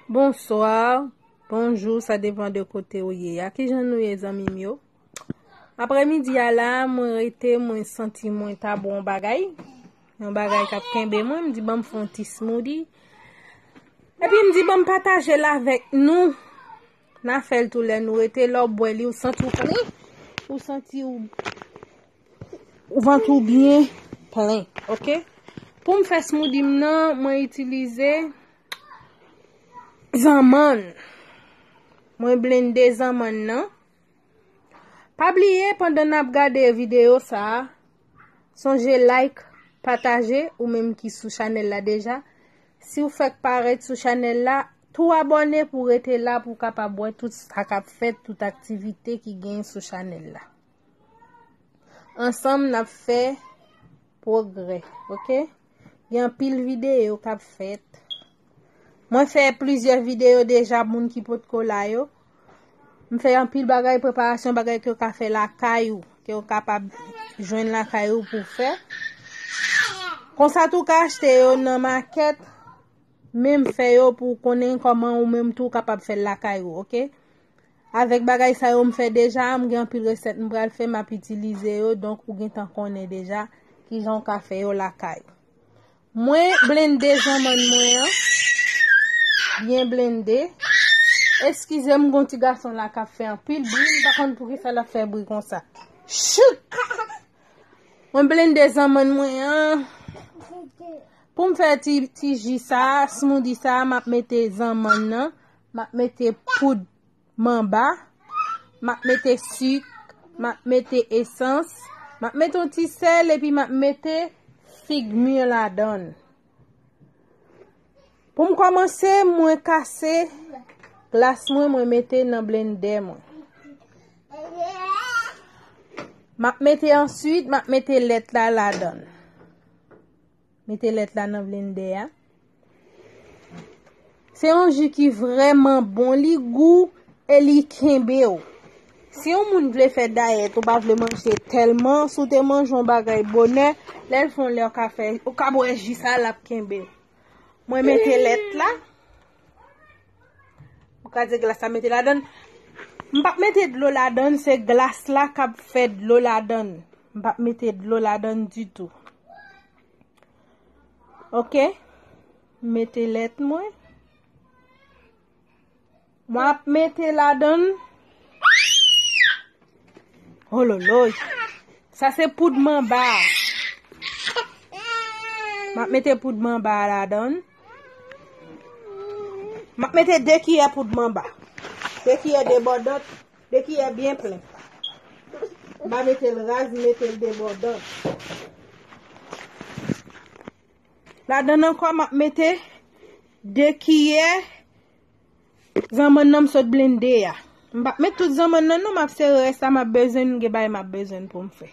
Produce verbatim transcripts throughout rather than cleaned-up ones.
Bonswa, bonjou, sa depann de kote ou ye a. Kijan nou ye, zanmi m yo? Apremidi a la, mwen rete, mwen santi mwen ta bwè yon bagay. Yon bagay k ap kenbe mwen, m di, "Ban m fè yon ti smoothie." Epi m di, "Ban m pataje l avèk nou." N a fè l tou lè nou rete, lè w bwè li, ou santi w plen, ou santi w, ou vant ou byen plen, oke? Pou m fè smoothie m nan, mwen itilize zanmann. Mwen blende zanmann nan. Pa bliye, pandan n ap gade videyo sa a, sonje like, pataje, ou menm ki sou chanèl la deja. Si w fèk parèt sou chanèl la, tou abòne pou w rete la, pou w kapab wè tout sa k ap fèt, tout aktivite ki genyen sou chanèl la. Ansanm, n ap fè pwogrè, oke? Gen anpil videyo k ap fèt. Mwen fè plizyè videyo deja, moun ki potko la yo. M fè anpil bagay, preparasyon bagay ke w ka fè lakay ou, ke w kapab jwenn lakay ou pou w fè. Konsa tou w ka achte yo nan makèt, men m fè yo pou w konnen kòman ou menm tou w kapab fè l lakay ou, oke? Avèk bagay sa yo m fè deja, m gen anpil resèt m pral fè, m ap itilize yo, donk ou gentan konnen deja kijan w ka fè yo lakay. Mwen blende zanmann mwen an, byen blende. Eskize m, gon ti gason la k ap fè anpil bri, m pa konn poukisa l ap fè bri konsa. Chout! Mwen blende zanmann mwen an. Pou m fè ti, ti ji sa, smoothie sa, m ap mete zanmann nan, m ap mete poud manba, m ap mete sik, m ap mete esans, m ap mete yon ti sèl, epi m ap mete fig mi ladan l. Pou m kòmanse, mwen kase glas mwen, mwen mete nan blendè mwen. M ap mete answit, m ap mete lèt la ladan l. Mete lèt la nan blendè a. Se yon ji ki vrèman bon, li gou e li kenbe w. Si yon moun vle fè dayèt, ou pa vle manje tèlman, si w te manje yon bagay bonè, lè l fè yon lè w ka fè, ou ka bwè ji sa, l ap kenbe w. Mwen mete lèt la. Ou ka di glas la mete ladan. M p ap mete dlo ladan, se glas la k ap fè dlo ladan. M p ap mete dlo ladan ditou. Oke? Mete lèt mwen. Mwen ap mete ladan. Hololoy. Sa se poud manba. M ap mete poud manba a ladan. M ap mete de kiyè poud manba. De kiyè debòdant. De kiyè byen plen. M pa mete l raz, m mete l debòdant. Ladan ankò, m ap mete de kiyè zanmann nan m sot blende a. M p ap met tout zanmann nan non, m ap sere rès la, m ap bezwen, gen bagay m ap bezwen pou m fè.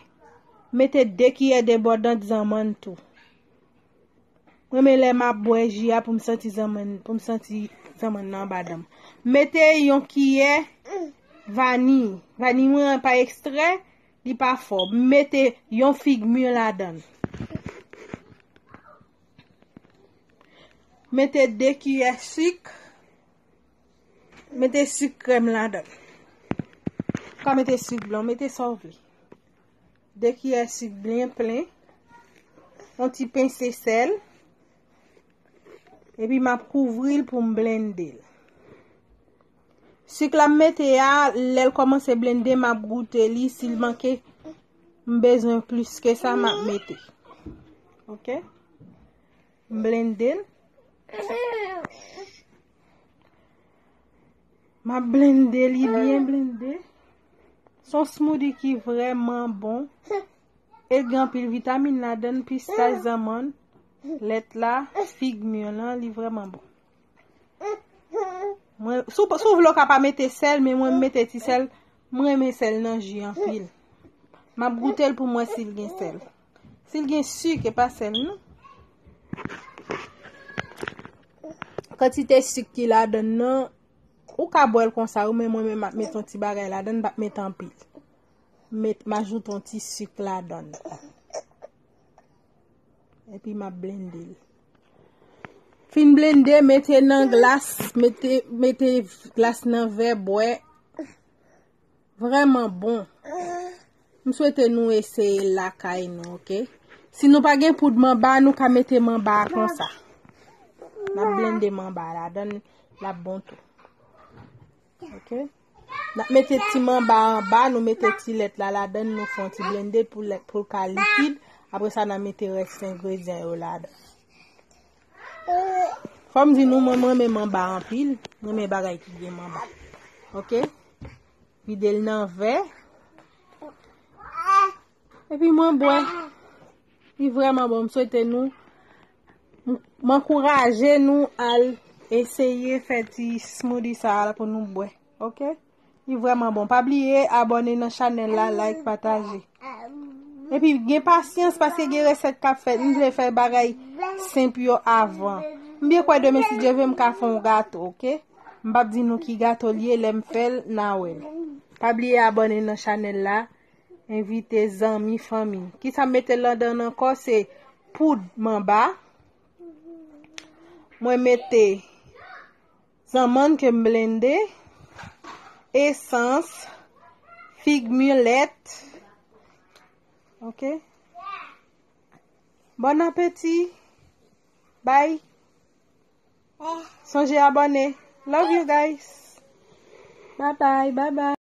Mete de kiyè debòdant zanmann tou. Mwen renmen lè m ap bwè ji a pou m santi zanmann, pou m santi zanmann nan anba dan m. Mete yon kiyè vaniy. Vaniy mwen an pa ekstrè, li pa fò. M mete yon fig mi ladan l. Mete de kiyè sik. Mete sik krèm ladan l. Ou ka mete sik blan, mete sa w vle. De kiyè sik byen plen. Yon ti pense sèl. Epi m ap kouvri l pou m blende l. Sik la m mete a, lè l kòmanse blende, m ap goute li. Si l manke, m bezwen plis ke sa, m ap mete. Oke? M blende l. M ap blende li byen blende. Se yon smoothie ki vrèman bon. E gen anpil vitamin ladan l, pistach, zanmann, lèt la, fig mi lan, li vrèman bon. Mwen, si w, si w vle w ka pa mete sèl, men mwen m mete ti sèl, mwen renmen sèl nan ji anpil. M ap goute l pou m wè si l gen sèl. Si l gen sik, e pa sèl non. Kantite sik ki ladan l nan, ou ka bwè l konsa, ou, men mwen menm m ap met yon ti bagay ladan l, m p ap met anpil. Met, m ajoute yon ti sik ladan l. Epi m ap blende l. Fin blende, mete nan glas, mete, mete glas nan vè, bwè. Vrèman bon. M swete nou eseye l lakay nou, oke? Si nou pa gen poud manba, nou ka mete manba a konsa. N ap blende manba a ladan l, l ap bon tou. Oke? N ap mete ti manba anba, nou mete ti lèt la ladan l, nou fè yon ti blende pou lèt, pou l ka likid. Apre sa, n a mete rès engredyan yo ladan. Fò m di nou, mwen, mwen renmen manba anpil. Mwen renmen bagay ki gen manba. Oke? Vide l nan vè. Epi mwen bwè. Li vrèman bon. M swete nou, m, m ankouraje nou al eseye fè ti smoothie sa a pou nou bwè. Oke? Li vrèman bon. Pa bliye abòne nan chanèl la, like, pataje. Epi gen pasyans paske gen resèt k ap fèt. M vle fè bagay senp yo avan. M byen kwè demen, si Dye vle, m ka fè yon gato, oke? M p ap di nou ki gato l ye, lè m fè l, n a wè l. Pa bliye abòne nan chanèl la, envite zanmi, fanmi. Kisa m mete ladan l ankò? Se poud manba. Mwen mete zanmann ke m blende, esans, fig milèt. Oke? Bon apeti. Bye. Sonje abòne. Love you guys. Bye bye, bye bye.